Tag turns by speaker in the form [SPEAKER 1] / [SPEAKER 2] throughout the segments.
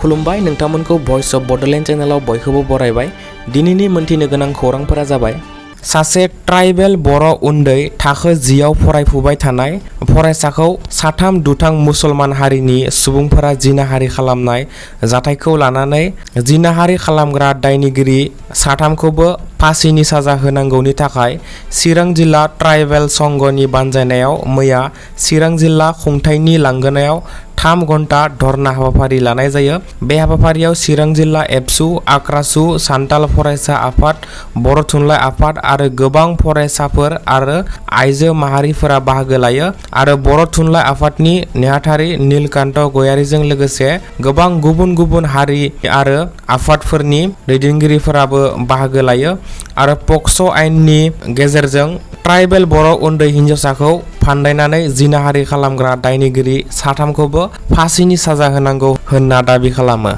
[SPEAKER 1] खुलुमबाय नोंथांमोनखौ भइस अफ बडोलेण्ड चेनेलाव बयखौबो बरायबाय। दिनैनि मोनथिनो गोनां खौरांफोरा जाबाय सासे ट्राइबेल बर' उन्दै थाखो 10 आव फरायफुबाय थानाय फरायसाखौ साथाम दुथां मुसलमान हारिनि सुबुंफोरा जिनाहारि खालामनाय जाथायखौ लानानै जिनाहारि खालामग्रा दायनिगिरि साथामखौबो फासिनि साजा होनांगौनि थाखाय चिरां जिल्ला ट्राइबेल संघनि बानजायनायाव मैया चिरां जिल्ला खुंथायनि लांगोनायाव 3 घन्टा धरना हाबाफारि लानाय जायो। बे हाबाफारियाव चिरां जिल्ला एबसु, आक्रासु, सान्ताल फरायसा आफाद, बर' थुनलाइ आफाद आरो गोबां फरायसाफोर आरो आइजो माहारिफोरा बाहागो लायो आरो बर' थुनलाइ आफादनि नेहाथारि नीलकान्त गयारीजों लोगोसे गोबां गुबुन गुबुन हारि आरो आफादफोरनि दैदेनगिरिफोराबो बाहागो लायो आरो पक्स' आयेननि गेजेरजों ट्राइबेल बर' उन्दै हिन्जावसाखौ फान्दायनानै जिनाहारि खालामग्रा दायनिगिरि साथामखौबो फासिनि साजा होनांगौ होनना दाबि खालामो।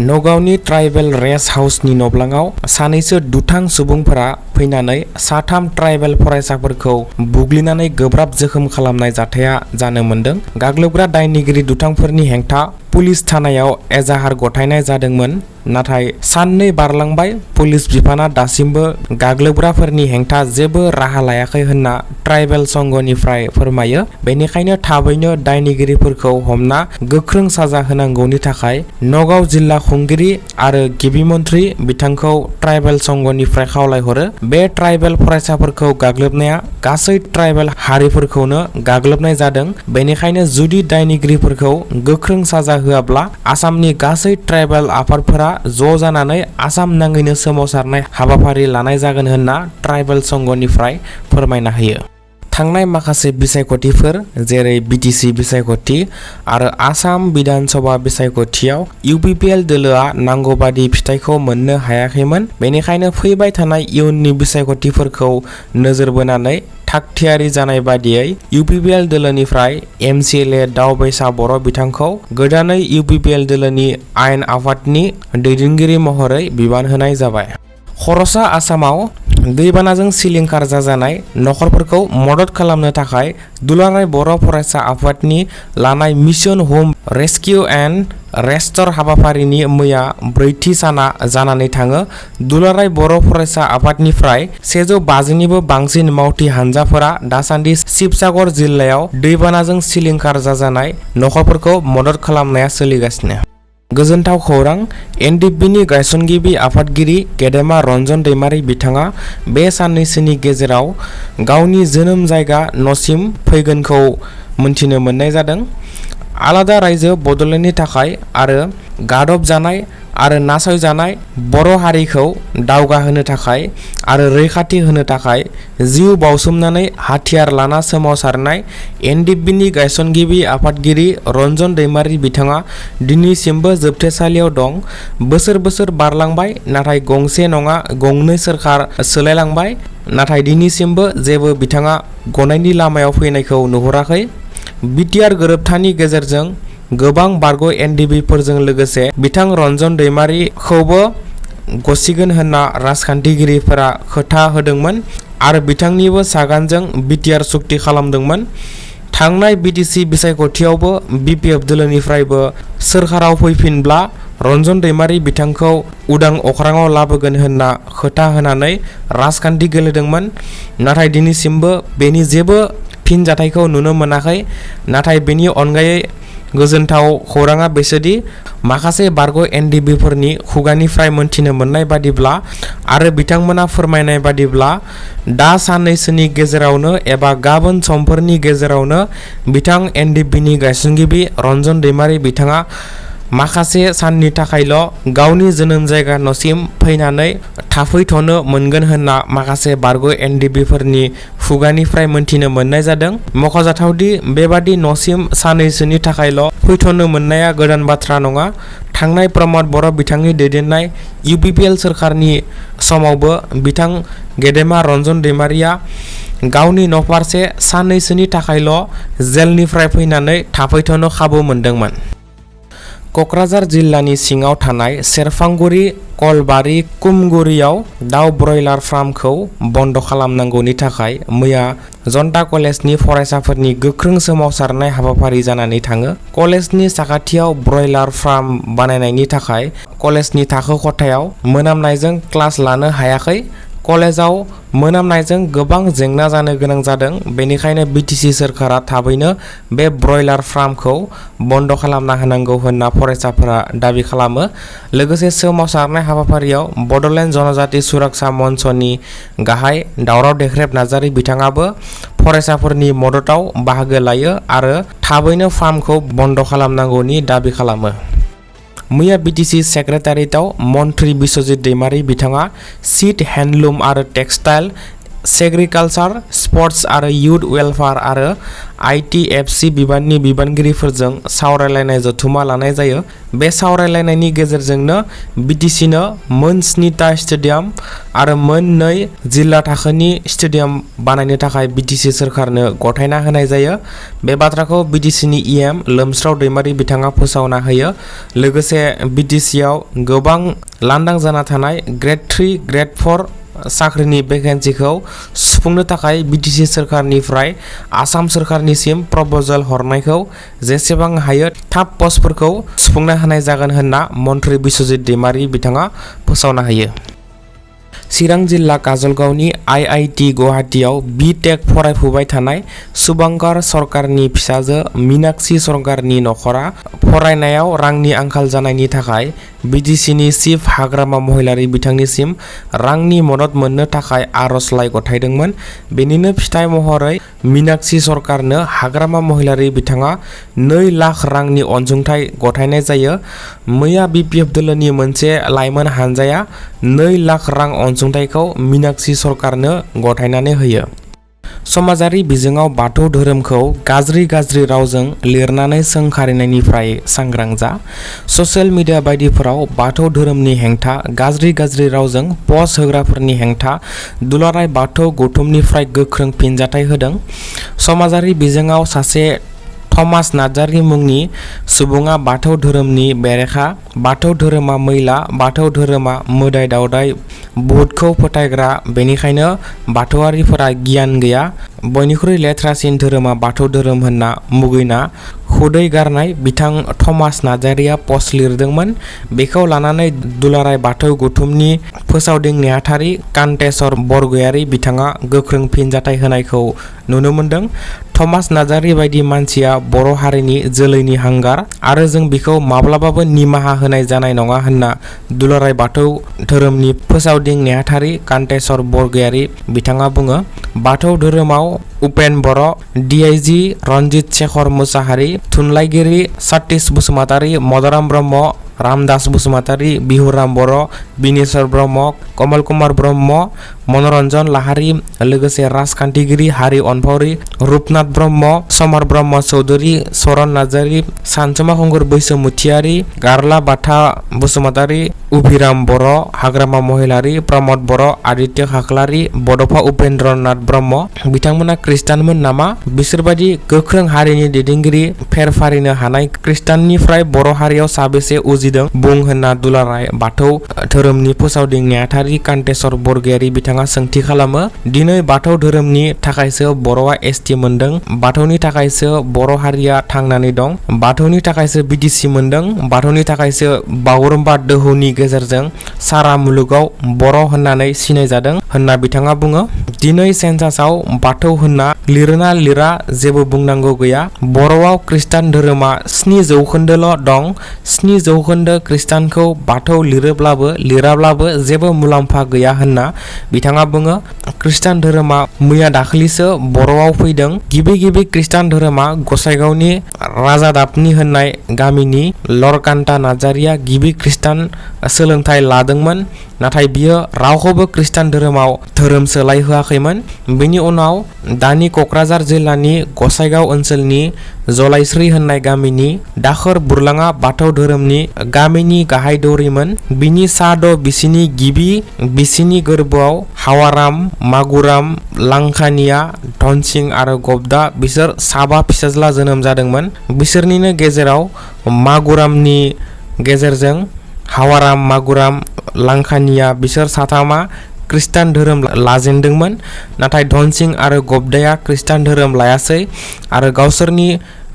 [SPEAKER 1] नगावनि ट्राइबेल रेस्ट हाउसनि नब्लाङाव सानैसो दुथां सुबुंफोरा फैनानै साथाम ट्राइबेल फरायसाफोरखौ बुग्लिनानै गोब्राब जोखोम खालामनाय जाथाया जानो मोन्दों। गाग्लोबग्रा दायनिगिरि दुथांफोरनि हेंथा पुलिस थानायाव एजाहार गथायनाय जादोंमोन, नाथाय साननै बारलांबाय पुलिस बिफाना दासिमबो गाग्लोबग्राफोरनि हेंथा जेबो राहा लायाखै होनना ट्राइबेल संघनिफ्राय फोरमायो। बेनिखायनो थाबैनो दायनिगिरिफोरखौ हमना गोख्रों साजा होनांगौनि थाखाय नगाव जिल्ला खुंगिरि आरो गिबि मन्थ्रि बिथांखौ ट्राइबेल संघनिफ्राय खावलायहरो। बे ट्राइबेल फरायसाफोरखौ गाग्लोबनाया गासै ट्राइबेल हारिफोरखौनो गाग्लोबनाय जादों। बेनिखायनो जुदि दायनिगिरिफोरखौ गोख्रों साजा होआब्ला आसामनि गासै ट्राइबेल आफादफोरा ज' जानानै आसाम नाङैनो सोमावसारनाय हाबाफारि लानाय जागोन होनना ट्राइबेल संघनिफ्राय फोरमायना होयो। थांनाय माखासे बिसायख'थिफोर जेरै BTC बिसायख'थि आरो आसाम बिधान सभा बिसायख'थियाव UPPL दोलोआ नांगौबादि फिथाइखौ मोननो हायाखैमोन। बेनिखायनो फैबाय थानाय इयुननि बिसायख'थिफोरखौ नोजोर बोनानै थागथियारि जानाय बादियै UPPL दोलोनिफ्राय MCLA दावबायसा बर' बिथांखौ गोदानै UPPL दोलोनि आयेन आफादनि दैदेनगिरि महरै बिबान होनाय जाबाय। खर'सा आसामाव दैबानाजों सिलिंखार जाजानाय नखरफोरखौ मदद खालामनो थाखाय दुलाराय बर' फरायसा आफादनि लानाय मिशन होम रेस्किउ एन्ड रेस्टर हाबाफारिनि मैया 4थि साना जानानै थाङो। दुलाराय बर' फरायसा आफादनिफ्राय 150निबो बांसिन मावथि हानजाफोरा दासान्दि शिबसागर जिल्लायाव दैबानाजों सिलिंखार जाजानाय नखरफोरखौ मदद खालामनाया सोलिगासिनो। गोजोनथाव खौरां, NDBनि गायसनगिरि आफादगिरि गेदेमा रन्जन दैमारी बिथाङा बे साननैसोनि गेजेराव गावनि जोनोम जायगा न'सिम फैगोनखौ मोनथिनो मोननाय जादों। आलादा रायजो बड'लेण्डनि थाखाय आरो गादब जानाय आरो नासयजानाय बर' हारिखौ दावगाहोनो थाखाय आरो रैखाथि होनो थाखाय जिउ बावसोमनानै हाथियार लाना सोमावसारनाय NDBनि गायसनगिरि आफादगिरि रन्जन दैमारी बिथाङा दिनैसिमबो जोबथेसालियाव दं। बोसोर बोसोर बारलांबाय, नाथाय गंसे नङा गंनै सोरखार सोलायलांबाय, नाथाय दिनैसिमबो जेबो बिथाङा गनायनि लामायाव फैनायखौ नुहुराखै। BTR गोरोबथानि गेजेरजों गोबां बारग' NDBफोरजों लोगोसे बिथां रन्जन दैमारीखौबो गसिगोन होनना राजखान्थिगिरिफोरा खोथा होदोंमोन आरो बिथांनिबो सागानजों BTR सुक्ति खालामदोंमोन। थांनाय BTC बिसायख'थियावबो BPF दोलोनिफ्रायबो सोरखाराव फैफिनब्ला रन्जन दैमारी बिथांखौ उदां अख्राङाव लाबोगोन होनना खोथा होनानै राजखान्थि गेलेदोंमोन, नाथाय दिनैसिमबो बेनि जेबो फिनजाथायखौ नुनो मोनाखै। नाथाय बेनि अनगायै गोजोनथाव खौराङा बेसोदि माखासे बारग' NDBफोरनि खुगानिफ्राय मोनथिनो मोननाय बादिब्ला आरो बिथांमोना फोरमायनाय बादिब्ला दा साननैसोनि गेजेरावनो एबा गाबोन समफोरनि गेजेरावनो बिथां NDBनि गायसनगिरि रन्जन दैमारी बिथाङा माखासे साननि थाखायल' गावनि जोनोम जायगा न'सिम फैनानै थाफैथ'नो मोनगोन होनना माखासे बारग' NDBफोरनि खुगानिफ्राय मोनथिनो मोननाय जादों। मख'जाथावदि बेबादि न'सिम साननैसोनि थाखायल' फैथ'नो मोननाया गोदान बाथ्रा नङा। थांनाय प्रमद बर' बिथांनि दैदेननाय UPPL सोरखारनि समावबो बिथां गेदेमा रन्जन दैमारीया गावनि न'फारसे साननैसोनि थाखायल' जेलनिफ्राय फैनानै थाफैथ'नो खाबु मोनदोंमोन। क'क्राझार जिल्लानि सिङाव थानाय सेरफांगुरि कलबारि कुमगुरियाव दाउ ब्रयलार फार्मखौ बन्द खालामनांगौनि थाखाय मैया जनता कलेजनि फरायसाफोरनि गोख्रों सोमावसारनाय हाबाफारि जानानै थाङो। कलेजनि साखाथियाव ब्रयलार फार्म बानायनायनि थाखाय कलेजनि थाखो खथायाव मोनामनायजों क्लास लानो हायाखै। कलेजाव मोनामनायजों गोबां जेंना जानो गोनां जादों। बेनिखायनो BTC सोरखारा थाबैनो बे ब्रयलार फार्मखौ बन्द खालामना होनांगौ होनना फरायसाफोरा दाबि खालामो। लोगोसे सोमावसारनाय हाबाफारियाव बड'लेण्ड जनजाति सुरक्षा मन्चनि गाहाय दावराव देख्रेब नार्जारी बिथाङाबो फरायसाफोरनि मददआव बाहागो लायो आरो थाबैनो फार्मखौ बन्द खालामनांगौनि दाबि खालामो। मैया BTC सेक्रेटारियेटआव मन्त्रि बिश्वजित दैमारी बिथाङा सीड हेन्डलुम आरो टेक्सटाइल, सेग्रिकालचार, स्पर्ट्स आरो युथ वेलफेयार आरो ITFC बिबाननि बिबानगिरिफोरजों सावरायलायनाय जथुमा लानाय जायो। बे सावरायलायनायनि गेजेरजोंनो BTCनो मोन 7टा स्टेडियाम आरो मोन 2 जिल्ला थाखोनि स्टेडियाम बानायनो थाखाय BTC सोरखारनो गथायना होनाय जायो। बे बाथ्राखौ BTCनि EM लोमस्राव दैमारी बिथाङा फोसावना होयो। लोगोसे BTCआव गोबां लांदां जाना थानाय ग्रेड 3, ग्रेड 4 साख्रिनि भेकेन्सिखौ सुफुंनो थाखाय BTC सोरखारनिफ्राय आसाम सोरखारनिसिम प्रप'जाल हरनायखौ जेसेबां हायो थाब पस्टफोरखौ सुफुंना होनाय जागोन होनना मन्त्रि बिश्वजित दैमारी बिथाङा फोसावना होयो। चिरां जिल्ला काजलगावनि IIT गुवाहाटीआव B.Tech फरायफुबाय थानाय शुभंकर सरकारनि फिसाजो मीनाक्षी सरकारनि नखरा फरायनायाव रांनि आंखाल जानायनि थाखाय BTCनि चिफ हाग्रामा महिलारी बिथांनिसिम रांनि मदद मोननो थाखाय आर'जलाइ गथायदोंमोन। बेनिनो फिथाइ महरै मीनाक्षी सरकारनो हाग्रामा महिलारी बिथाङा 2 लाख रांनि अनसुंथाइ गथायनाय जायो। मैया BPF दोलोनि मोनसे लाइमोन हानजाया 2 लाख रां अनसुंथाइखौ मीनाक्षी सरकारनो गथायनानै होयो। समाजारि बिजोङाव बाथौ धोरोमखौ गाज्रि रावजों लिरनानै सोंखारिनायनिफ्राय सांग्रां जा। ससियेल मिडिया बायदिफोराव बाथौ धोरोमनि हेंथा गाज्रि रावजों पस्ट होग्राफोरनि हेंथा दुलाराय बाथौ गौथुमनिफ्राय गोख्रों फिनजाथाय होदों। समाजारि बिजोङाव सासे थमास नार्जारी मुंनि सुबुङा बाथौ धोरोमनि बेरेखा, बाथौ धोरोमा मैला, बाथौ धोरोमा मोदाय दावदाय भुतखौ फोथायग्रा, बेनिखायनो बाथौआरिफोरा गियान गैया, बयनिख्रुइ लेथ्रासिन धोरोमा बाथौ धोरोम होनना मुगैना खुदै गारनाय बिथां थमास नार्जारीया पस्ट लिरदोंमोन। बेखौ लानानै दुलाराय बाथौ गौथुमनि फोसावदिं नेहाथारि कान्तेश्वर बरगयारी बिथाङा गोख्रों फिनजाथाय होनायखौ नुनो मोनदों। थमास नार्जारी बायदि मानसिया बर' हारिनि जोलैनि हांगार आरो जों बिखौ माब्लाबाबो निमाहा होनाय जानाय नङा होनना दुलाराय बाथौ धोरोमनि फोसावदिं नेहाथारि कान्तेश्वर बरगयारी बिथाङा बुङो। बाथौ धोरोमाव उपेन बर', DIG रन्जित शेखर मुसाहारि, थुनलाइगिरि सतीश बसुमतारी, मदाराम ब्रह्म, रामदास बसुमतारी, बिहुराम बर', बिनेश्वर ब्रह्म, कमल कुमार ब्रह्म, मनरन्जन लाहारी, लोगोसे राजखान्थिगिरि हारि अनफावरि, रुपनाथ ब्रह्म, समर ब्रह्म चौधुरी, सरन नार्जारी, सानसुमा खुंगुर बैसोमुथियारि, गारला बाथा बसुमतारी, उभिराम बर', हाग्रामा महिलारी, प्रमद बर', आदित्य खाख्लारि, बड'फा उपेन्द्रनाथ ब्रह्म बिथांमोना खृष्टानमोन नामा? बिसोरबायदि गोख्रों हारिनि दैदेनगिरि फेरफारिनो हानाय खृष्टाननिफ्राय बर' हारियाव साबेसे उजिदों बुं होनना दुलाराय बाथौ धोरोमनि फोसावदिं नेहाथारि कान्तेश्वर बरगयारी बिथाङा सोंथि खालामो। दिनै बाथौ धोरोमनि थाखायसो बर'आ ST मोनदों, बाथौनि थाखायसो बर' हारिया थांनानै दं, बाथौनि थाखायसो BTC मोनदों, बाथौनि थाखायसो बागुरुम्बा दोहौनि गेजेरजों सारा मुलुगाव बर' होननानै सिनायजादों होनना बिथाङा बुङो। दिनै सेन्सासआव बाथौ होनना लिरोना लिरा जेबो बुंनांगौ गैया। बर'आव खृष्टान धोरोमा 7% दं। 7% खृष्टानखौ बाथौ लिराब्लाबो जेबो मुलाम्फा गैया होनना बिथाङा बुङो। खृष्टान धोरोमा मैया दाखालिसो बर'आव फैदों। गिबि खृष्टान धोरोमा गसाइगावनि राजादाबनि होननाय गामिनि लरकान्ता नार्जारीया गिबि खृष्टान सोलोंथाइ लादोंमोन नाथाय बियो रावखौबो खृष्टान धोरोमाव धोरोम सोलायहोआखैमोन। बेनि उनाव दानि क'क्राझार जिल्लानि गसाइगाव ओनसोलनि जलाइस्रि होननाय गामिनि दाखोर बुरलाङा बाथौ धोरोमनि गामिनि गाहाय दौरिमोन। बिनि साद' बिसिनि गिबि बिसिनि गोरबोआव हावाराम, मागुराम, लांखानिया, धनसिं आरो गबदा बिसोर साबा फिसाज्ला जोनोम जादोंमोन। बिसोरनिनो गेजेराव मागुरामनि गेजेरजों हावाराम, मागुराम, लांखानिया बिसोर साथामा खृष्टान धोरोम लाजेनदोंमोन। नाथाय धनसिं आरो गबदाया खृष्टान धोरोम लायासै आरो गावसोरनि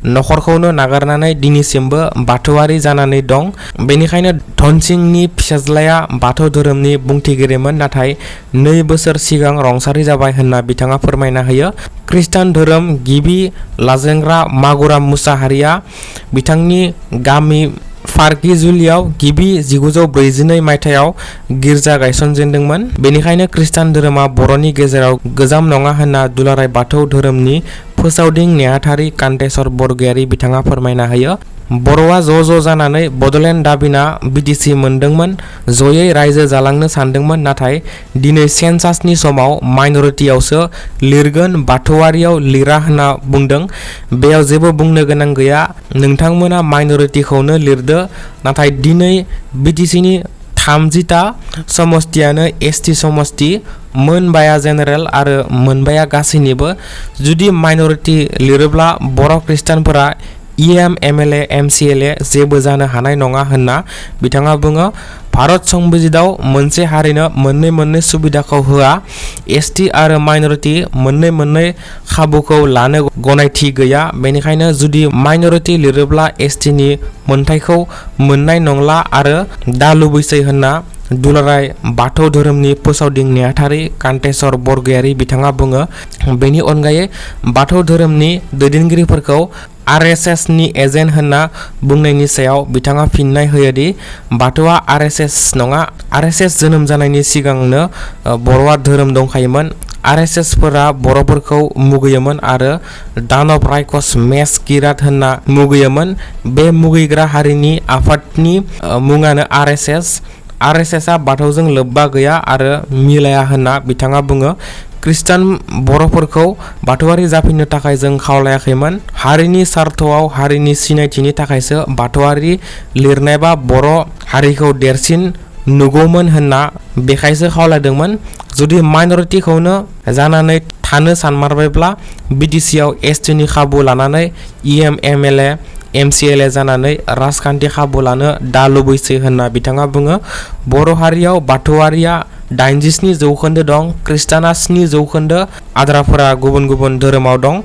[SPEAKER 1] नखरखौनो नागारनानै दिनैसिमबो बाथौआरि जानानै दं। बेनिखायनो धनसिंनि फिसाज्लाया बाथौ धोरोमनि बुंथिगिरिमोन नाथाय 2 बोसोर सिगां रुंसारि जाबाय होनना बिथाङा फोरमायना होयो। खृष्टान धोरोम गिबि लाजेनग्रा मागुराम मुसाहारिया बिथांनि गामि फारगिजुलियाव गिबि 1942 मायथाइयाव गिर्जा गायसनजेनदोंमोन। बेनिखायनो खृष्टान धोरोमा बर'नि गेजेराव गोजाम नङा होनना दुलाराय बाथौ धोरोमनि फोसावदिं नेहाथारि कान्तेश्वर बरगयारी बिथाङा फोरमायना होयो। बर'आ ज' जानानै बड'लेण्ड दाबिना BTC मोनदोंमोन, जयै रायजो जालांनो सानदोंमोन। नाथाय दिनै सेन्सासनि समाव माइनरिटियावसो लिरगोन, बाथौआरियाव लिरा होनना बुंदों। बेयाव जेबो बुंनो गोनां गैया, नोंथांमोना माइनरिटिखौनो लिरदो। नाथाय दिनै BTCनि 30टा समस्तियानो ST समस्ति, मोनबाया जेनेरेल आरो मोनबाया गासैनिबो। जुदि माइनरिटि लिरोब्ला बर' खृष्टानफोरा EM, MLA, MCLA जेबो जानो हानाय नङा होनना बिथाङा बुङो। भारत संबिजिताव मोनसे हारिनो मोननै सुबिदाखौ होआ। ST आरो माइनरिटि मोननै खाबुखौ लानो गनायथि गैया। बेनिखायनो जुदि माइनरिटि लिरोब्ला ST नि मोनथायखौ मोननाय नंला आरो दा लुबैसै होनना दुलाराय बाथौ धोरोमनि फोसावदिं नेहाथारि कान्तेश्वर बरगयारी बिथाङा बुङो। बेनि अनगायै बाथौ धोरोमनि दैदेनगिरिफोरखौ RSS नि एजेन्ट होनना बुंनायनि सायाव बिथाङा फिननाय होयोदि बाथौआ RSS नङा। RSS जोनोम जानायनि सिगांनो बर'आ धोरोम दंखायोमोन। RSS फोरा बर'फोरखौ मुगैयोमोन आरो दानब रायखस मेस किरात होनना मुगैयोमोन। बे मुगैग्रा हारिनि आफादनि मुङानो RSS। RSS आ बाथौजों लोब्बा गैया आरो मिलाया होनना बिथाङा बुङो। खृष्टान बर'फोरखौ बाथौआरि जाफिननो थाखाय जों खावलायाखैमोन। हारिनि सार्थआव हारिनि सिनायथिनि थाखायसो बाथौआरि लिरनायबा बर' हारिखौ देरसिन नुगौमोन होनना बेखायसो खावलायदोंमोन। जुदि माइनरिटिखौनो जानानै थानो सानमारबायब्ला BTC आव ST नि खाबु लानानै EM, MLA, MCLA जानानै राजखान्थि खाबु लानो दा लुबैसै होनना बिथाङा बुङो। बर' हारियाव बाथौआरिया 87% दं, खृष्टाना 7%, आद्राफोरा गुबुन धोरोमाव दं।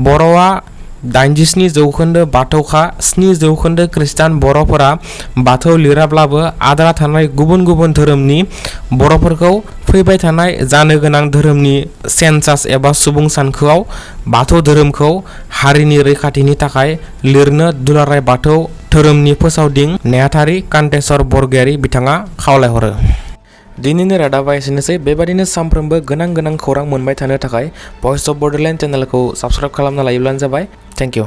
[SPEAKER 1] बर'आ 87% बाथौखा, 7% खृष्टान। बर'फोरा बाथौ लिराब्लाबो आद्रा थानाय गुबुन धोरोमनि बर'फोरखौ फैबाय थानाय जानो गोनां धोरोमनि सेन्सास एबा सुबुं सानखोआव बाथौ धोरोमखौ हारिनि रैखाथिनि थाखाय लिरनो दुलाराय बाथौ धोरोमनि फोसावदिं नेहाथारि कान्तेश्वर बरगयारी बिथाङा खावलायहरो। दिनैनि रादाबा एसेनोसै। बेबादिनो सानफ्रोमबो गोनां खौरां मोनबाय थानो थाखाय भइस अफ बड'लेण्ड चेनेलखौ साबस्क्राइब खालामना लायोब्लानो जाबाय। Thank you.